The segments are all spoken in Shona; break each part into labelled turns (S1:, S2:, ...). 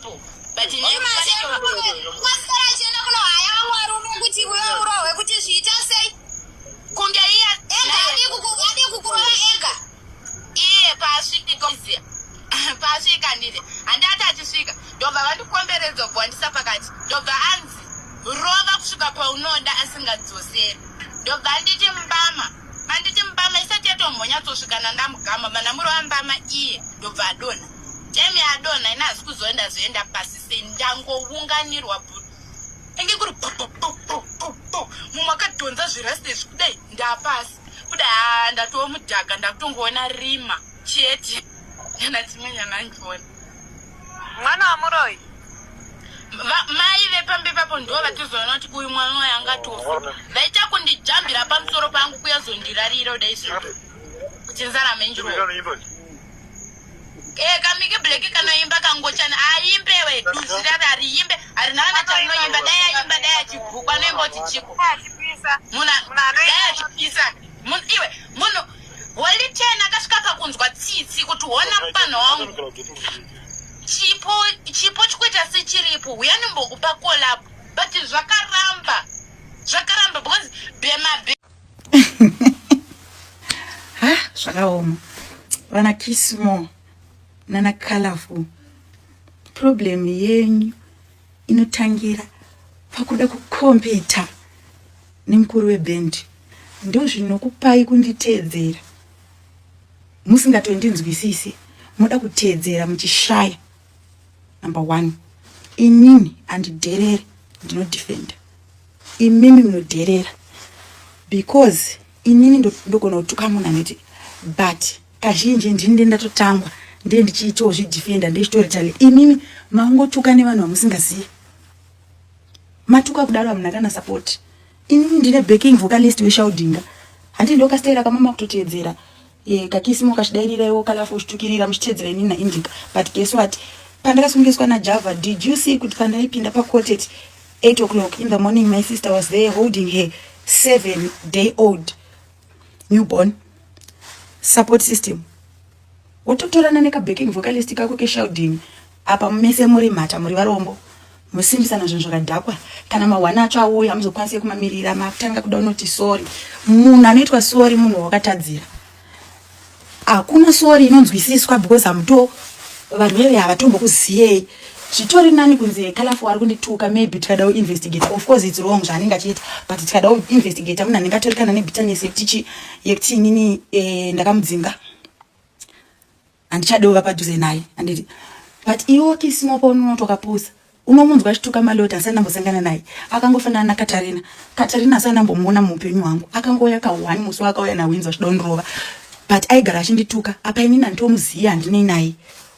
S1: ipapo, but
S2: Maswera achienda kunohaya vamwe varume kuti uyo urohwe, kuti zviita sei?
S1: Kunge iye
S2: ega adi kukurova ega.
S1: Iye paasvika, paasvika, nditi handati achisvika, ndobva vandikomberedza, ubva wandisa pakati, ndobva anzi, "Rova kusvika paunoda," asingadzoseri. Ndobva anditi mbama, anditi mbama isati yatombonyatsosvika nandamugama, mandamurova mbama iye, ndobva adonha. Time yaadonha, ina hasi kuzoenda, zoenda pasi sei, ndangounganirwa bhutu, inge kuri pu mumwe akadhonza zvirasite zvikudai, ndapasi kuda. Ha, ndatova mudhaka, ndakutongoona rima chete, kana chimwe nyanandiona.
S3: Mwana wamuroi?
S1: Mai vepambe papo ndo vatizoona kuti uyu mwana uyu angatofa. Vaita kundijambira pamusoro pangu, kuyazondirarira kudai so kuti nzarame njiro. E, kamike Black kanoimba kangochani, aimbewe duzvi rari hariimbe, harina kana charinoimba. Dai aimba, dai achibhukwa, anoimba kuti chiko?
S3: Achipisa.
S1: Munhu dai achipisa. Iwe, munhu Holy Ten akasvika pakunzwa tsitsi kuti, "Hona mupanho wangu, chipo, chipo chikuita sechiripo, uya ndimbokupa collab." But zvakaramba, zvakaramba because bhema.
S4: Ha, zvakaoma. Vana Kismo nana Colorful, problem yenyu inotangira pakuda kukompeta nemukuru webhendi. Ndo zvinokupai kunditeedzera musingatondinzwisisi. Muda kuteedzera muchishaya. Number one, inini handidherere, ndinodefenda. Imimi munodherera because inini ndogona kutuka munhu anoti, but kazhinji ndini ndatotangwa, ndiye ndichiitawo zvidefenda, ndechitori. Imimi maungotuka nevanhu vamusingazivi, matuka kudaro hamuna kana support. Inini ndine backing vocalist weshaudinga, handi ndokasitera kamama kutoteedzera kakisimo kachidairira, iwo Kalafu uchitukirira muchiteedzera inini naIndika. But guess what? Pandakasungiswa naJava, did you see kuti pandaipinda pacourt at 8 o'clock in the morning, my sister was there holding her 7 day old newborn? Support system, wototorana nekabacking vocalist kako keshauding apa, mese muri mhata, muri varombo, musimbisana zvinhu zvakadhakwa. Kana mahwana acho auya, hamuzokwanisi kumamirira, makutanga kuda unoti sorry. Munhu anoitwa sorry munhu wakatadzira. Hakuna sorry inonzwisiswa because hamuto, vanhu veve havatombokuziyei. Zvitori nani kunzi Kalafu ari kundituka, maybe tikada kuinvestigate, of course it's wrong zvaanenge achiita, but tikada kuinvestigata, munhu anenge atori kana nebitterness yekuti yekuti inini ndakamudzinga, handichadi kuva padhuze naye, handiti? But iwo Kisimopo unotokapusa, unomunzwa achituka Maloti, asati ndambosangana naye. Akangofanana naKatarina. Katarina asati ndambomuona muupenyu hwangu, akangouya kahwani musi waakauya nawinzi achida kundirova, but aigara achindituka. Apa inini handitomuzivi, handinei naye.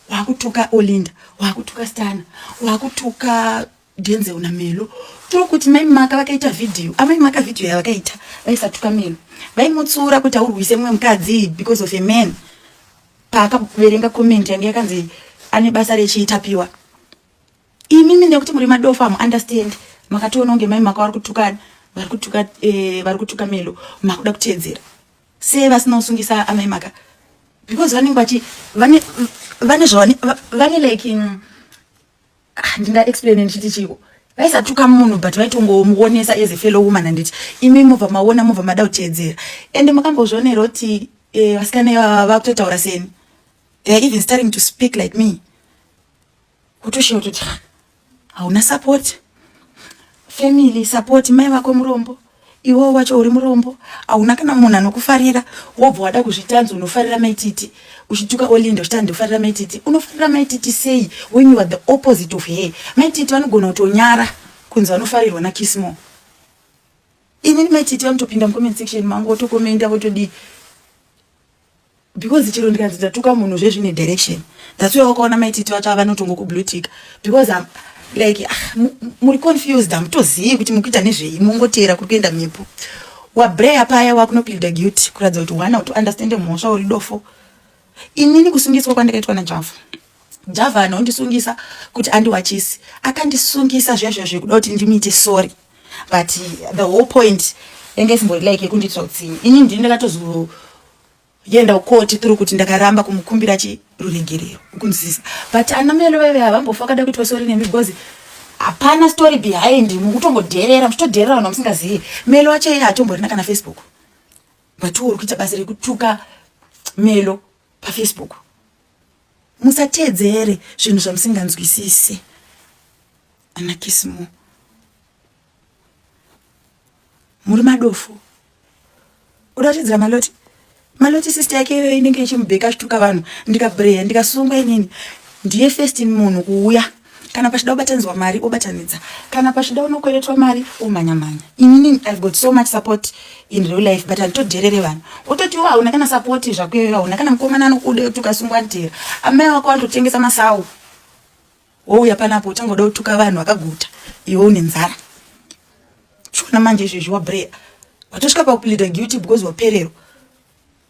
S4: Wakutuka Olinda, wakutuka Stana, wakutuka Denzel naMelo. Tiri kuti Mai Maka vakaita vhidhiyo, amai Maka vhidhiyo yavakaita vaisatuka Melo, vaimutsura kuti aurwise mumwe mukadzi because of a man. Paakaverenga comment yange yakanzi ane basa rechiitapiwa. Imimi nekuti muri madofa, hamuunderstand. Makatoona kunge Mai Maka vari kutuka, vari kutuka, vari kutuka Melo, makuda kuteedzera. Sei vasina kusungisa amai Maka? Because vanenge vachi vane zvavane vane like ndinga explain ndichiti chiko? Vaisatuka munhu, but vaitongomuonesa as a fellow woman, handiti? Imi mobva maona, mobva mada kuteedzera. Ende makambozvionera kuti vasikana ivava vakutotaura seni? They are even starting to speak like me. Kutoshiva kutoti hauna support, family support. Mai vako murombo, iwewo wacho uri murombo, hauna kana munhu anokufarira. Wobva wada kuzvitanzi unofarira Maititi, uchituka Olinda, uchiti handifarira Maititi. Unofarira Maititi sei when you are the opposite of her? Maititi vanogona kutonyara kunzi vanofarirwa naKismo. Inini Maititi vanotopinda mucomment section mangu, votokomenda, votodii, because chero ndikanzi ndatuka munhu, zvezvine direction. That's why wakaona Maititi vacho avanotongokublutika because I'm, like, ah, muri confused, hamutozivi kuti mukuita nezvei, mungotera kuri kuenda mhepo. Wabreya paya, wakunopleada guilty kuratidza kuti wana kuti understand mhosva, uri dofo. Inini kusungiswa kwandakaitwa naJava, Java anondisungisa kuti andiwachisi, akandisungisa zviya zviya zvekuda kuti ndimuite sorry, but the whole point yange isimbori like yekundiitira utsinye. Inini ndini ndakatozo Yenda kukoti through kuti ndakaramba kumukumbira chi ruregerero ukunzwisisa but ana melo veve havambofa vakada kuitwa sorry nemi because hapana story behind mukutongodherera muchitodherera vanhu vamusingazivi melo wacho iye hatomborina kana facebook but uri kuita basa rekutuka melo pafacebook musateedzere zvinhu zvamusinganzwisisi ana kismo muri madofo uda kutidzira maloti maloti sister yake iyoyo inenge ichimubheka achituka vanhu ndikabreya ndikasungwa inini ndiye first munhu kuuya kana pachida kubatanidzwa mari obatanidza kana pachida unokweretwa mari omhanya mhanya inini i've got so much support in real life but handitodherere vanhu ototiwo hauna kana support zvako iyoyo hauna kana mukomana anokuda kuti ukasungwa nditera amai wako vanototengesa masau wouya panapo utanga uda kutuka vanhu vakaguta iwe une nzara chiona manje izvezvi wabreya watosvika pakupleada guilty because wapererwa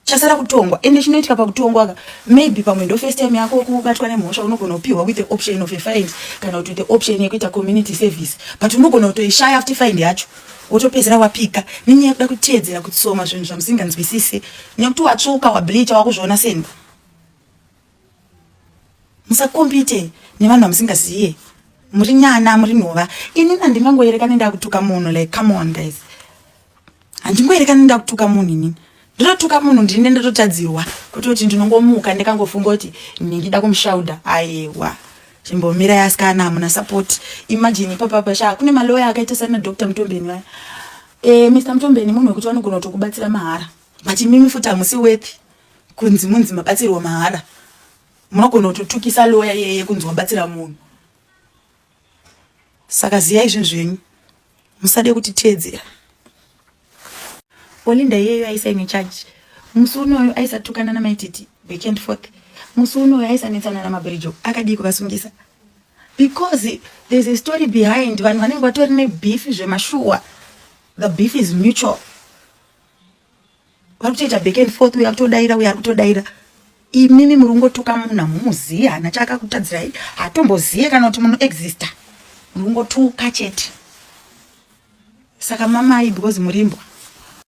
S4: chasara kutongwa ende chinoitika pakutongwa ka maybe pamwe ndo first time yako kubatwa nemhosva unogona kupiwa with the option of a fine kana kuti with the option yekuita community service but unogona kutoishaya futi fine yacho wotopedzera wapika nenyaya yekuda kuteedzera kutsoma zvinhu zvamusinganzwisisi nekuti watsvuka wableacha wakuzviona seni musakompite nevanhu vamusingaziye muri nyana muri nhova inini handingangoerekani ndakutuka munhu like come on guys handingoerekani ndakutuka munhu inini ndototuka munhu ndine ndototadzirwa kutoti ndinongomuka ndikangofunga kuti ndida kumushauda aiwa chimbomirai asikana hamuna support imagine ipapapa sha kune maloya akaita sana dr mutombeni vaya e, mr mutombeni munhu wekuti vanogona kutokubatsira mahara but imimi futi hamusi worth kunzi munzi mabatsirwa mahara munogona kutotukisa loya iyeye kunzi wabatsira munhu saka ziyai zvinhu zvenyu musade kutiteedzera olinda iyeyo aisaine charge musi unoyo aisatukana namaititi back and forth musi unoyo aisanetsana namabhirijo akadii kuvasungisa because there's a story behind vanhu vanenge vatori nebeef zvemashuwa the beef is mutual vari kutoita back and forth uyo akutodaira uyo ari kutodaira imimi muri kungotuka munhu hamumuzivi hana chaakakutadzirai hatombozive kana kuti munoexista muri kungotuka chete saka mamai because murimbwa.